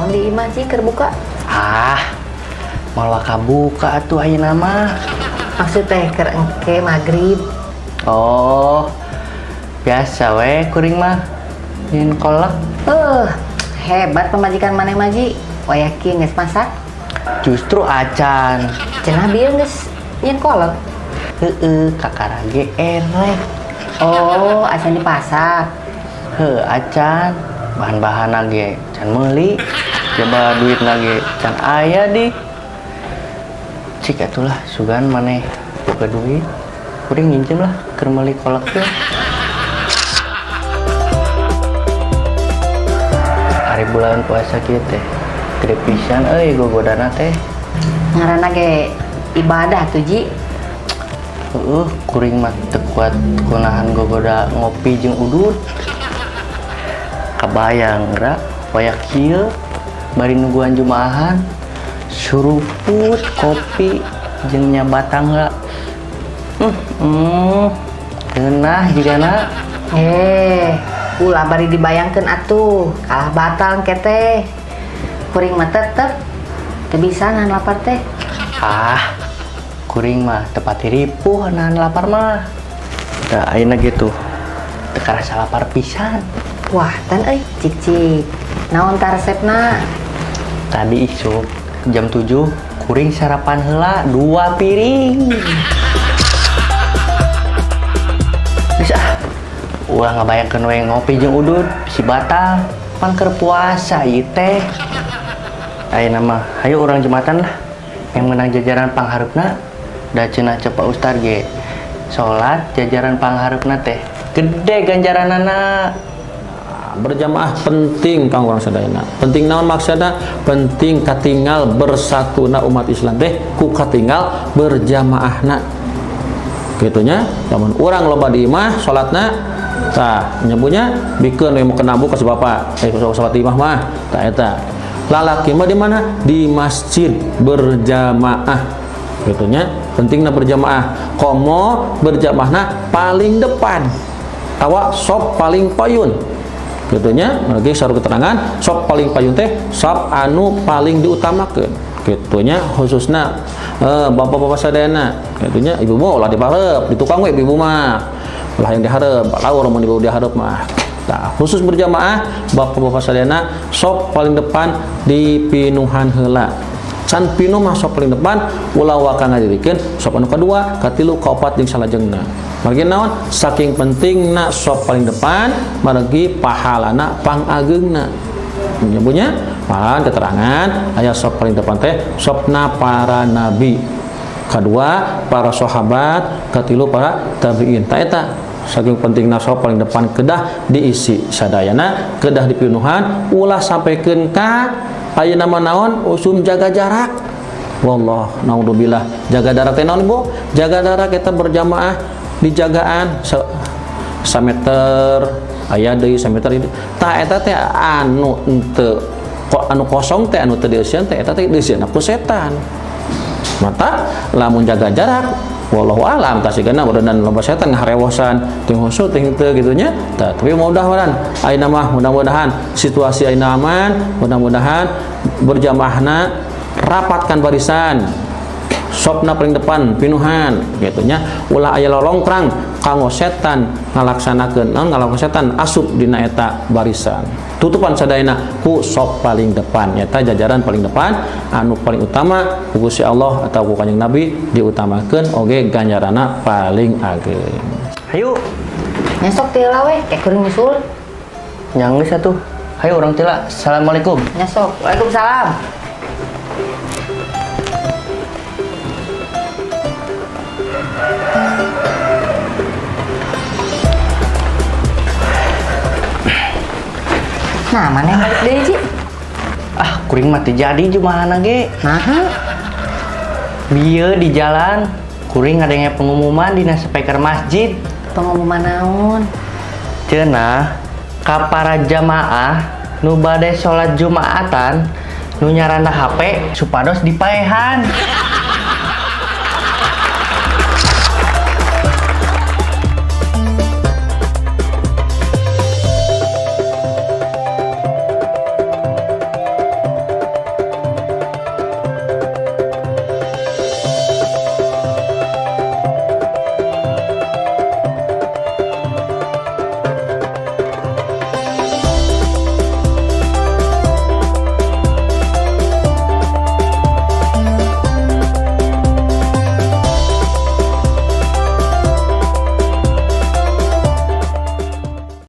Naon di imah sih keur buka? Ah, moal kabuka atuh ayeuna mah. Maksud teh keur engke magrib. Oh, biasa we kuring mah. Nyieun kolak. Hebat pamajikan maneh mah, Ji. Wayah kieu geus masak. Justru acan. Cenah bieu geus nyieun kolak. Heeh, kakara ge erek. Oh, acan dipasak. Heuh, acan. Bahan-bahan ge can meuli. Coba duit ge can aya di. Cik atulah sugan maneh boga duit. Kuring nginjem lah keur meuli kolak teh. Ari bulan puasa kieu teh gede pisan euy gogodana teh. Ngaranna ge ibadah tuh, Ji. Heeh, kuring mah teu kuat kunahan gogoda ngopi jeung udud. Kabayang ra waya kieu bari nungguan jumaahan suruput kopi jeung nyabatang heula. Ngeunah jigana. Ulah bari dibayangkeun atuh, kalah batal engke teh. Kuring mah tetep teu bisa nahan lapar teh. Ah, kuring mah teu pati ripuh nahan lapar mah. Da ayeuna gitu teu karasa lapar pisan. Wah, tan euy, cik cik. Naon ta resepna? Tadi isuk jam 7 kuring sarapan heula 2 piring. Geus ah, ulah ngabayangkeun we ngopi jeung udud si batal. Pan keur puasa ieu teh. Ayeuna mah hayu urang Jumatan lah. Yang menang jajaran panghareupna da cenah cek Pak Ustad ge. Salat jajaran panghareupna teh gede ganjaranana. Berjamaah penting kang urang sadayana. Penting naon maksudna? Penting katingal bersatuna umat Islam teh ku katingal berjamaahna. Gitunya, lamun urang loba di imah salatna tah nyebutnya bikeun we mau kena buka si bapak. Salat di imah mah tah eta. Lalaki mah di mana? Di masjid berjamaah. Gitunya, pentingna berjamaah. Komo berjamaahna paling depan. Awak sop paling payun. Gitunya, lagi saru keterangan sop paling payun teh sop anu paling diutamakeun. Gitunya khususna bapak-bapak sadayana. Gitunya ibu mah ulah dihareup, di tukang we ibu mah. Ulah yang dihareup, laur mun ibu dihareup mah. Nah, khusus berjamaah bapak-bapak sadayana sop paling depan dipinuhan heula. Can pinuh mah sop paling depan ulah waka ngadirikeun sop anu kadua, katilu, kaopat jeung salajengna. Margi naon? Saking pentingna sop paling depan margi pahalana pangageungna. Nyebutnya pahala keterangan aya sop paling depan teh sopna para nabi. Kedua para sahabat, katilu para tabiin. Ta eta saking pentingna sop paling depan kedah diisi sadayana, kedah dipinuhan ulah sampaikeun ka ayeuna mah naon usum jaga jarak. Wallah naudzubillah. Jaga jarak teh naon, Bu? Jaga jarak kita berjamaah dijagaan sameter aya deui sameter ieu. Tah eta teh anu henteu anu kosong teh anu teu dieusian teh eta teh dieusian ku setan. Mata lamun jaga jarak wallahu alam tasigana berenang loba setan ngarewosan ting husuk ting teu kitu nya. Tah, tapi mudah-mudahan ayeuna mah mudah-mudahan situasi ayeuna aman, mudah-mudahan berjamaahna rapatkan barisan. Sopna paling depan pinuhan gitu nya, ulah aya lolongkrang kanggo setan ngalaksanakeun naon ngalakukeun setan asup dina eta barisan. Tutupan sadayana ku sop paling depan nyata jajaran paling depan anu paling utama ku Gusti Allah atau ku Kanjeng Nabi diutamakeun oge ganjarana paling ageng. Hayu. Nyesok teh lah we, kayak kuring nyusul. Nya geus atuh. Hayu urang teh. Assalamualaikum. Nyesok. Waalaikumsalam. Nah, mana yang balik deui, Ji? Ah, kuring mah teu jadi jumahana ge. Naha? Bieu di jalan, kuring ngadenge pengumuman dina speaker masjid. Pengumuman naon? Cenah ka para jamaah nu bade salat Jumatan nu nyaranda HP supados dipaehan.